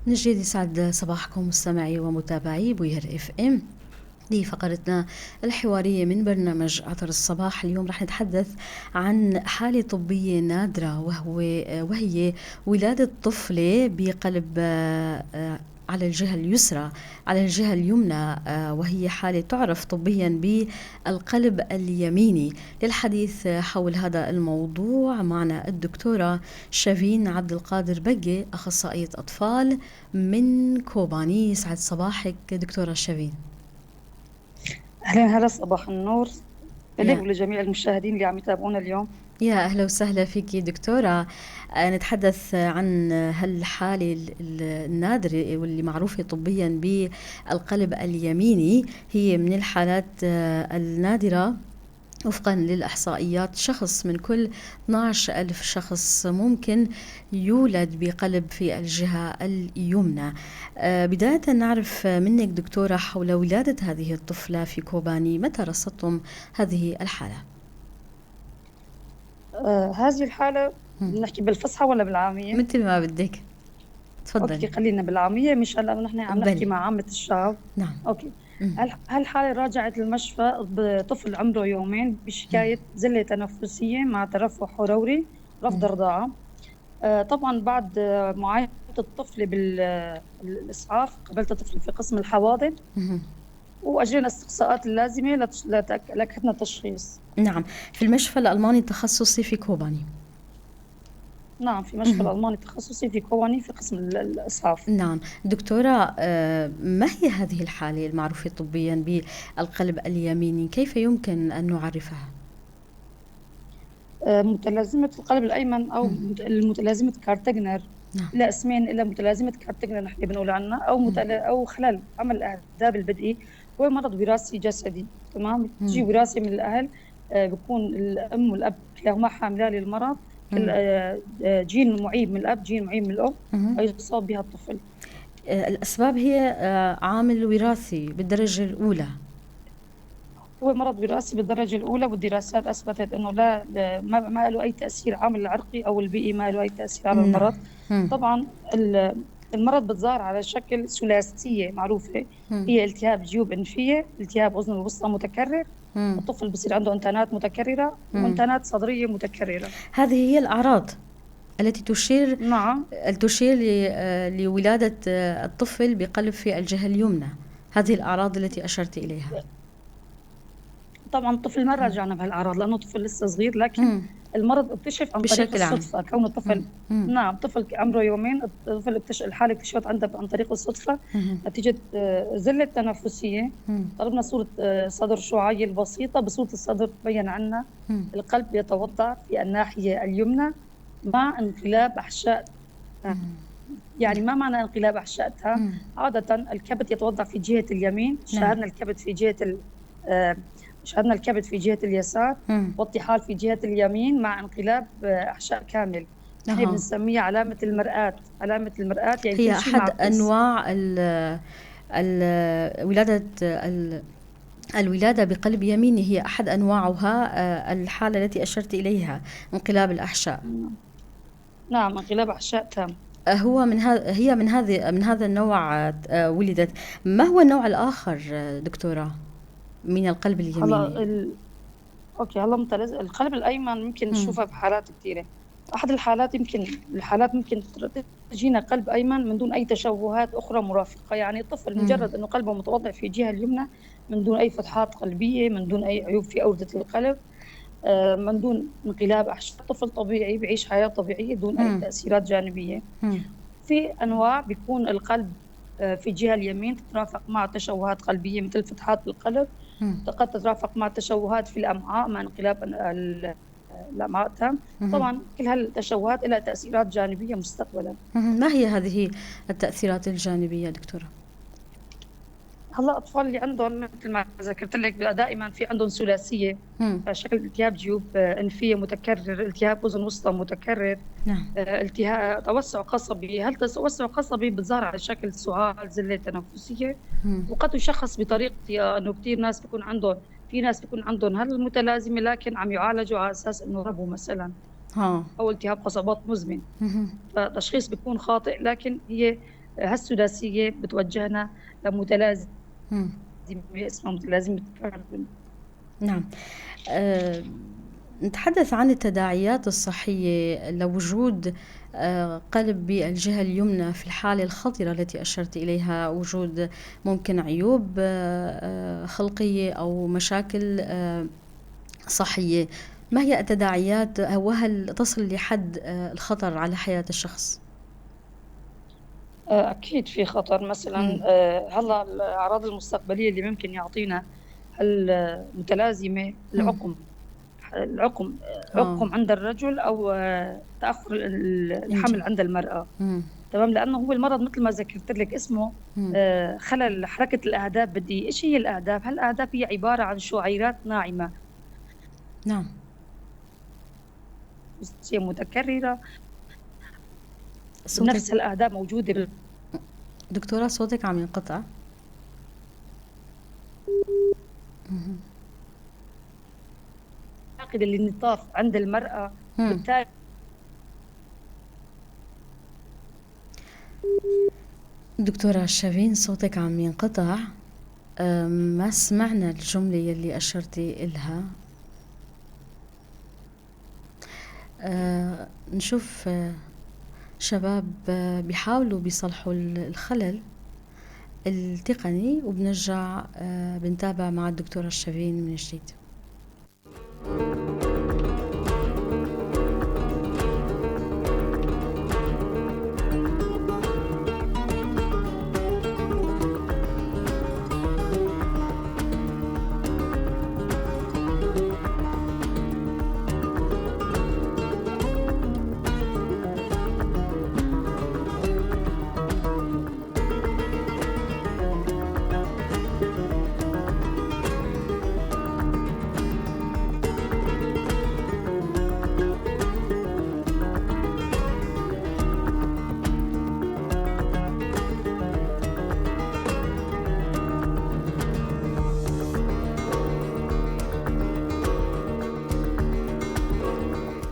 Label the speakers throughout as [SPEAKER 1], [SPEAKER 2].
[SPEAKER 1] من جديد يسعد صباحكم مستمعي ومتابعي بويهر FM لفقرتنا الحوارية من برنامج عطر الصباح. اليوم رح نتحدث عن حالة طبية نادرة وهي ولادة طفلة بقلب على الجهة اليسرى على الجهة اليمنى، وهي حالة تعرف طبيا بالقلب اليميني. للحديث حول هذا الموضوع معنا الدكتورة شافين عبد القادر بقي، أخصائية أطفال من كوباني. يسعد صباحك دكتورة شافين.
[SPEAKER 2] أهلا، هلا، صباح النور لك ولجميع المشاهدين اللي عم يتابعونا اليوم.
[SPEAKER 1] يا أهلا وسهلا فيكي دكتورة. نتحدث عن هالحالة النادرة واللي معروفة طبيا بالقلب اليميني، هي من الحالات النادرة وفقا للإحصائيات، شخص من كل 12,000 شخص ممكن يولد بقلب في الجهة اليمنى. بداية نعرف منك دكتورة حول ولادة هذه الطفلة في كوباني، متى رصدتم هذه الحالة؟
[SPEAKER 2] هذه الحالة نحكي بالفصحى ولا بالعامية؟
[SPEAKER 1] مثل ما بدك، تفضلي.
[SPEAKER 2] okay، خلينا بالعامية مشان لأنه نحن عم نحكي مع عامة الشعب.
[SPEAKER 1] نعم.
[SPEAKER 2] okay. هالحالة راجعت المشفى بطفل عمره يومين بشكاية زلة تنفسية مع ترفع حروري، رفض رضاعة. طبعاً بعد معاينة الطفل بالإسعاف، قبلت الطفل في قسم الحواضن. وأجرينا الاستقصاءات اللازمة لأكدنا التشخيص.
[SPEAKER 1] نعم، في المشفى الألماني التخصصي في كوباني.
[SPEAKER 2] نعم، في مشفى الألماني التخصصي في كوباني في قسم الإسعاف.
[SPEAKER 1] نعم دكتورة، ما هي هذه الحالة المعروفة طبيا بالقلب اليميني؟ كيف يمكن أن نعرفها؟
[SPEAKER 2] متلازمة القلب الأيمن أو المتلازمة كارتجنر.
[SPEAKER 1] نعم.
[SPEAKER 2] لا اسمين إلا متلازمة كارتجنر نحن بنقول عنها، أو خلل عمل الأهداب البدئي، هو مرض وراثي جسدي. تمام، تجي وراثي من الأهل، بيكون الأم والأب كلاهما حاملان للمرض، جين معيب من الأب، جين معيب من الأم، يصاب بها الطفل.
[SPEAKER 1] الأسباب هي عامل وراثي بالدرجة الأولى.
[SPEAKER 2] هو مرض وراثي بالدرجة الأولى، والدراسات أثبتت أنه لا، ما له أي تأثير، عامل العرقي أو البيئي ما له أي تأثير على المرض. طبعاً المرض بتظهر على شكل ثلاثية معروفة، هي التهاب جيوب أنفية، التهاب أذن الوسطى متكرر، الطفل بصير عنده انتانات متكررة وانتانات صدرية متكررة.
[SPEAKER 1] هذه هي الأعراض التي تشير لولادة الطفل بقلب في الجهة اليمنى، هذه الأعراض التي أشرت إليها.
[SPEAKER 2] طبعاً الطفل ما راجعنا بهالأعراض لأنه طفل لسه صغير، لكن المرض اكتشف عن طريق
[SPEAKER 1] بشكل عام.
[SPEAKER 2] الصدفة. كون الطفل نعم، طفل عمره يومين، الطفل اكتشف الحالة اكتشفت عنده عن طريق الصدفة نتيجة زلة تنفسية. طلبنا صورة صدر شعاعية البسيطة، بصورة الصدر تبين عنا القلب يتوضع في الناحية اليمنى مع انقلاب أحشاء. يعني ما معنى انقلاب أحشائها؟ عادة الكبد يتوضع في جهة اليمين، شاهدنا الكبد في جهة شاهدنا الكبد في جهة اليسار، والطحال في جهة اليمين مع انقلاب أحشاء كامل. نحن بنسميها علامة المرآة. علامة المرآة يعني
[SPEAKER 1] هي
[SPEAKER 2] كل شيء
[SPEAKER 1] أحد
[SPEAKER 2] معكوس.
[SPEAKER 1] أنواع الولادة بقلب يميني، هي أحد أنواعها، الحالة التي أشرت إليها انقلاب الأحشاء.
[SPEAKER 2] نعم، انقلاب أحشاء تام.
[SPEAKER 1] هو من هي من هذه، من هذا النوع ولدت. ما هو النوع الآخر، دكتورة من القلب اليميني؟
[SPEAKER 2] هلا أوكي، هلا القلب الأيمن ممكن نشوفها بحالات كثيرة. أحد الحالات يمكن الحالات ممكن تجينا قلب أيمن من دون أي تشوهات أخرى مرافقة، يعني الطفل مجرد أنه قلبه متوضع في الجهة اليمنى من دون أي فتحات قلبية، من دون أي عيوب في أوردة القلب، من دون انقلاب أحشاء، طفل طبيعي بيعيش حياة طبيعية دون أي تأثيرات جانبية. في أنواع بيكون القلب في الجهة اليمين تترافق مع تشوهات قلبية مثل فتحات القلب، قد تترافق مع تشوهات في الأمعاء مع انقلاب الأمعاء تام. طبعاً كل هالتشوهات لها تأثيرات جانبية مستقبلاً.
[SPEAKER 1] ما هي هذه التأثيرات الجانبية دكتورة؟
[SPEAKER 2] هلا أطفال اللي عندهم مثل ما ذكرت لك دائماً في عندهم ثلاثية، شكل التهاب جيوب أنفية متكرر، التهاب أذن وسطى متكرر، التهاب توسع قصبي. هل توسع قصبي بتظهر على شكل سعال، زلة تنفسية، وقد يشخص بطريقة إنه كثير ناس بيكون عندهم، في ناس بيكون عندهم هالمتلازمة لكن عم يعالجوا على أساس إنه ربو مثلاً. أو التهاب قصبات مزمن. فتشخيص بيكون خاطئ، لكن هي هالسداسية بتوجهنا لمتلازمة اسمها متلازمة كاربن.
[SPEAKER 1] نعم. نتحدث عن التداعيات الصحية لوجود قلب بالجهة اليمنى في الحالة الخطرة التي أشرت إليها، وجود ممكن عيوب خلقية أو مشاكل صحية. ما هي التداعيات وهل تصل لحد الخطر على حياة الشخص؟
[SPEAKER 2] أكيد في خطر. مثلا هلا الأعراض المستقبلية اللي ممكن يعطينا المتلازمة العقم، العقم، عقم عند الرجل أو تأخر الحمل عند المرأة. تمام، لأنه هو المرض مثل ما ذكرت لك اسمه خلل حركة الأهداب بدي. إيش هي الأهداب؟ هالأهداب هي عبارة عن شعيرات ناعمة.
[SPEAKER 1] نعم.
[SPEAKER 2] هي متكررة. نفس الأهداب موجودة.
[SPEAKER 1] دكتورة صوتك عم ينقطع.
[SPEAKER 2] فاقد للنطاف عند المرأة. بالتالي
[SPEAKER 1] دكتورة شافين صوتك عم ينقطع، ما سمعنا الجملة يلي أشرتي إلها. نشوف شباب بيحاولوا بيصلحوا الخلل التقني، وبنرجع بنتابع مع الدكتورة شافين من جديد.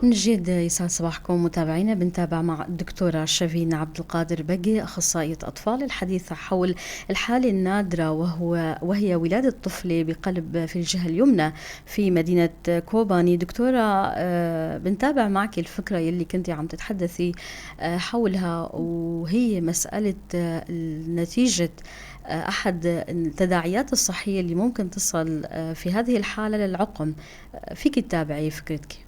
[SPEAKER 1] من جديد يسعد صباحكم متابعينا. بنتابع مع الدكتورة شافين عبد القادر بقي أخصائية أطفال الحديث حول الحالة النادرة وهي ولادة طفلة بقلب في الجهة اليمنى في مدينة كوباني. دكتورة، بنتابع معك الفكرة يلي كنتي عم تتحدثي حولها، وهي مسألة نتيجة أحد التداعيات الصحية اللي ممكن تصل في هذه الحالة للعقم. فيك تتابعي فكرتك.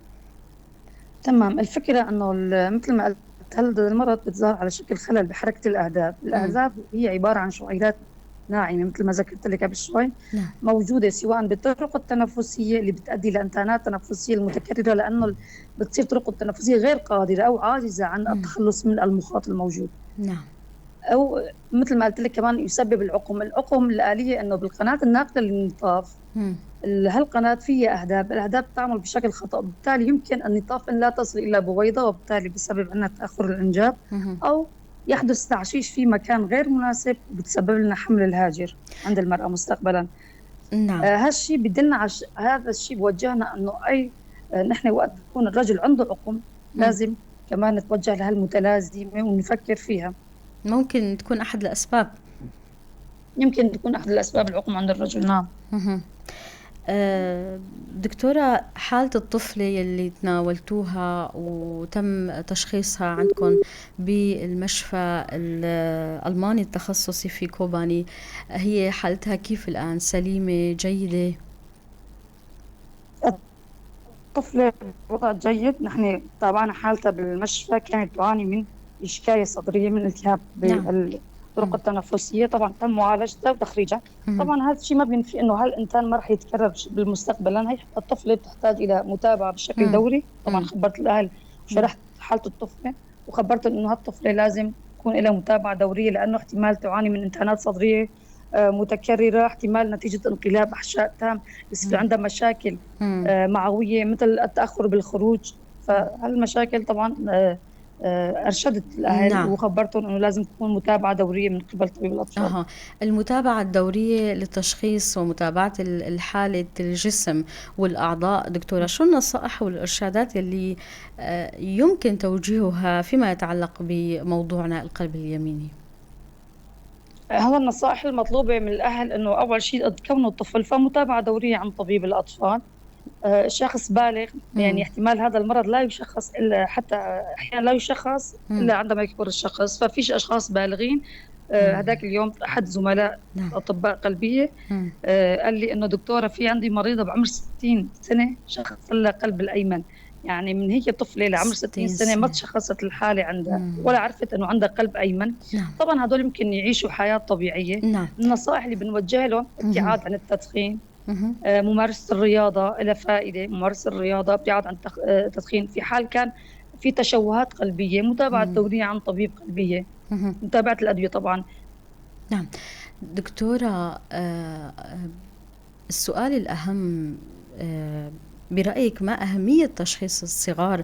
[SPEAKER 2] تمام. الفكرة أنه مثل ما قلت هذا المرض بتظهر على شكل خلل بحركة الأهداب. الأهداب هي عبارة عن شعيرات ناعمة مثل ما ذكرت لك قبل شوي.
[SPEAKER 1] نعم.
[SPEAKER 2] موجودة سواء بالطرق التنفسية اللي بتؤدي لإنتانات تنفسية المتكررة، لأنه بتصير طرق التنفسية غير قادرة أو عاجزة عن التخلص من المخاط الموجود.
[SPEAKER 1] نعم.
[SPEAKER 2] أو مثل ما قلت لك كمان يسبب العقم. العقم الآلية أنه بالقناة الناقلة للنطاف، هالقناة فيها أهداب، الأهداب تعمل بشكل خطأ، بالتالي يمكن النطاف أن لا تصل إلى بويضة، وبالتالي بسبب عندنا تأخر الإنجاب، أو يحدث تعشيش في مكان غير مناسب وبتسبب لنا حمل الهاجر عند المرأة مستقبلا.
[SPEAKER 1] نعم.
[SPEAKER 2] هالشيء بدلنا هذا الشيء بوجهنا أنه نحن وقت يكون الرجل عنده عقم لازم كمان نتوجه لهالمتلازمة ونفكر فيها.
[SPEAKER 1] ممكن تكون أحد الأسباب.
[SPEAKER 2] يمكن تكون أحد الأسباب العقم عند الرجل. نعم.
[SPEAKER 1] دكتورة، حالة الطفلة يلي تناولتوها وتم تشخيصها عندكم بالمشفى الألماني التخصصي في كوباني، هي حالتها كيف الآن؟ سليمة جيدة؟
[SPEAKER 2] الطفلة بوضع جيد. نحن تابعنا حالتها بالمشفى، كانت تعاني من شكاية صدرية من التهاب بالطرق التنفسية، طبعا تم معالجتها وتخريجها. طبعا هذا الشيء ما بينفي انه هالانتان ما راح يتكرر بالمستقبل، لان هي الطفلة بتحتاج الى متابعه بشكل دوري. طبعا خبرت الاهل وشرحت حاله الطفلة وخبرتهم انه هالطفله لازم يكون لها متابعه دورية، لانه احتمال تعاني من انتانات صدريه متكررة، احتمال نتيجة انقلاب احشاء تام يصير عندها مشاكل معويه مثل التاخر بالخروج. فهالمشاكل طبعا أرشدت الأهل.
[SPEAKER 1] نعم.
[SPEAKER 2] وخبرتهم أنه لازم تكون متابعة دورية من قبل طبيب الأطفال.
[SPEAKER 1] المتابعة الدورية للتشخيص ومتابعة الحالة الجسم والأعضاء. دكتورة، شو النصائح والإرشادات اللي يمكن توجيهها فيما يتعلق بموضوعنا القلب اليميني؟
[SPEAKER 2] هو النصائح المطلوبة من الأهل إنه أول شيء كونه الطفل فمتابعة دورية عند طبيب الأطفال. شخص بالغ يعني احتمال هذا المرض لا يشخص إلا حتى أحيانا لا يشخص إلا عندما يكبر الشخص، ففيش أشخاص بالغين. هذاك اليوم أحد زملاء أطباء قلبية قال لي إنه دكتورة في عندي مريضة بعمر 60 سنة شخص لها قلب الأيمن، يعني من هي طفلة لعمر 60 سنة ما تشخصت الحالة عندها ولا عرفت إنه عندها قلب أيمن. طبعا هدول يمكن يعيشوا حياة طبيعية. النصائح اللي بنوجه لهم ابتعاد عن التدخين، ممارسة الرياضة لها فائدة، ممارسة الرياضة، ابتعاد عن التدخين، في حال كان في تشوهات قلبية متابعة دورية عن طبيب قلبية، متابعة الأدوية طبعا.
[SPEAKER 1] نعم دكتورة، السؤال الأهم برأيك ما أهمية تشخيص الصغار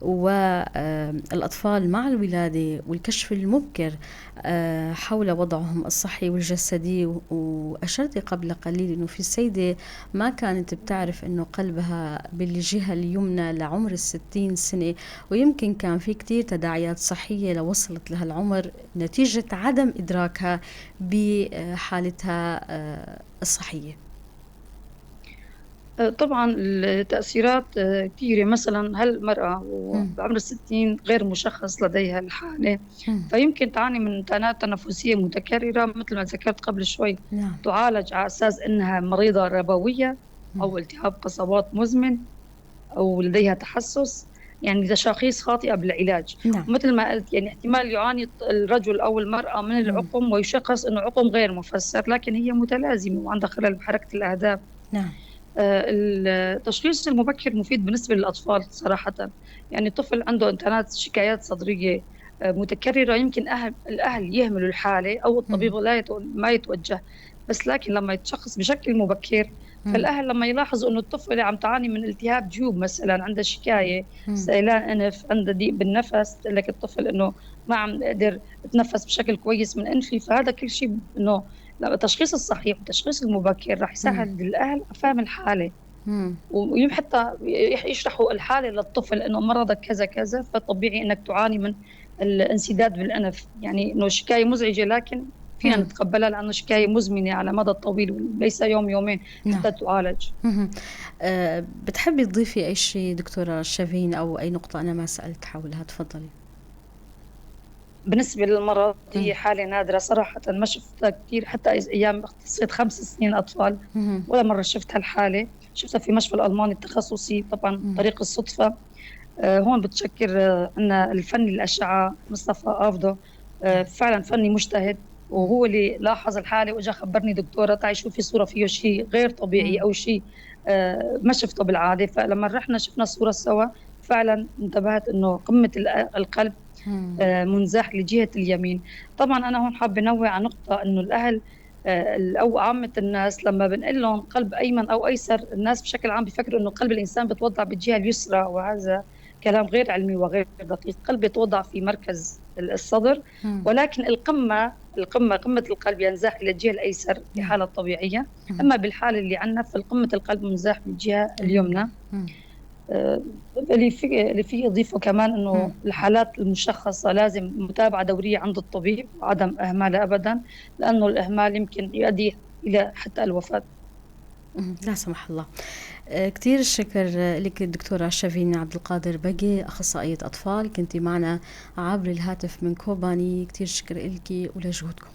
[SPEAKER 1] والأطفال مع الولادة والكشف المبكر حول وضعهم الصحي والجسدي؟ وأشرت قبل قليل أنه في سيدة ما كانت بتعرف أنه قلبها بالجهة اليمنى لعمر 60 سنة، ويمكن كان في كتير تداعيات صحية لوصلت لهالعمر نتيجة عدم إدراكها بحالتها الصحية.
[SPEAKER 2] طبعا التأثيرات كثيرة. مثلا هل المرأة بعمر 60 غير مشخص لديها الحالة، فيمكن تعاني من انتانات تنفسية متكررة مثل ما ذكرت قبل شوي. تعالج على أساس أنها مريضة ربوية أو التهاب قصبات مزمن أو لديها تحسس، يعني تشاخيص خاطئة بالعلاج. مثل ما قلت يعني احتمال يعاني الرجل أو المرأة من العقم ويشخص أنه عقم غير مفسر، لكن هي متلازمة وعندها خلل بحركة الأهداب. التشخيص المبكر مفيد بالنسبة للأطفال صراحة. يعني طفل عنده انتانات شكايات صدرية متكررة يمكن الأهل يهملوا الحالة أو الطبيب ما يتوجه، بس لكن لما يتشخص بشكل مبكر فالأهل لما يلاحظوا أنه الطفل عم تعاني من التهاب جيوب مثلا، عنده شكاية سيلان أنف، عنده ضيق بالنفس، تقول لك الطفل أنه ما عم أقدر أتنفس بشكل كويس من أنفي، فهذا كل شيء أنه التشخيص الصحيح والتشخيص المبكر رح يسهل للأهل فهم الحالة، ويوم حتى يشرحوا الحالة للطفل إنه مرضك كذا كذا، فطبيعي إنك تعاني من الانسداد بالأنف، يعني إنه شكاية مزعجة لكن فينا نتقبلها لأنه شكاية مزمنة على مدى طويل وليس يوم يومين حتى تعالج.
[SPEAKER 1] بتحبي تضيفي أي شيء دكتورة شافين أو أي نقطة أنا ما سألت حولها؟ تفضلي.
[SPEAKER 2] بالنسبة للمرض هي حالة نادرة صراحة، ما شفتها كثير حتى أيام اختصيت 5 سنين أطفال ولا مرة شفت هالحالة. شفتها في مشفى الألماني التخصصي طبعا طريق الصدفة. هون بتشكر عنا الفني الأشعة مصطفى أفضو، فعلا فني مجتهد، وهو اللي لاحظ الحالة وإجا خبرني دكتورة تعي شوفي صورة فيه شيء غير طبيعي أو شيء ما شفته بالعادة. فلما رحنا شفنا الصورة سوا فعلا انتبهت إنه قمة القلب منزاح لجهة اليمين. طبعا أنا هون حابة أنوه على نقطة إنه الأهل أو عامة الناس لما بنقول لهم قلب أيمن أو أيسر، الناس بشكل عام بيفكروا إنه قلب الإنسان بيتوضع بالجهة اليسرى، وهذا كلام غير علمي وغير دقيق. قلب يتوضع في مركز الصدر، ولكن القمة قمة القلب ينزاح إلى الجهة الأيسر في حالة طبيعية. أما بالحالة اللي عندنا فالقمة القلب منزاح بالجهة اليمنى. اللي فيه أضيفه كمان إنه الحالات المشخصة لازم متابعة دورية عند الطبيب وعدم إهمالها أبدا، لأنه الإهمال يمكن يؤدي إلى حتى الوفاة
[SPEAKER 1] لا سمح الله. كثير الشكر لك الدكتورة شافين عبد القادر بقي، أخصائية أطفال، كنت معنا عبر الهاتف من كوباني. كثير الشكر لك ولجهودكم.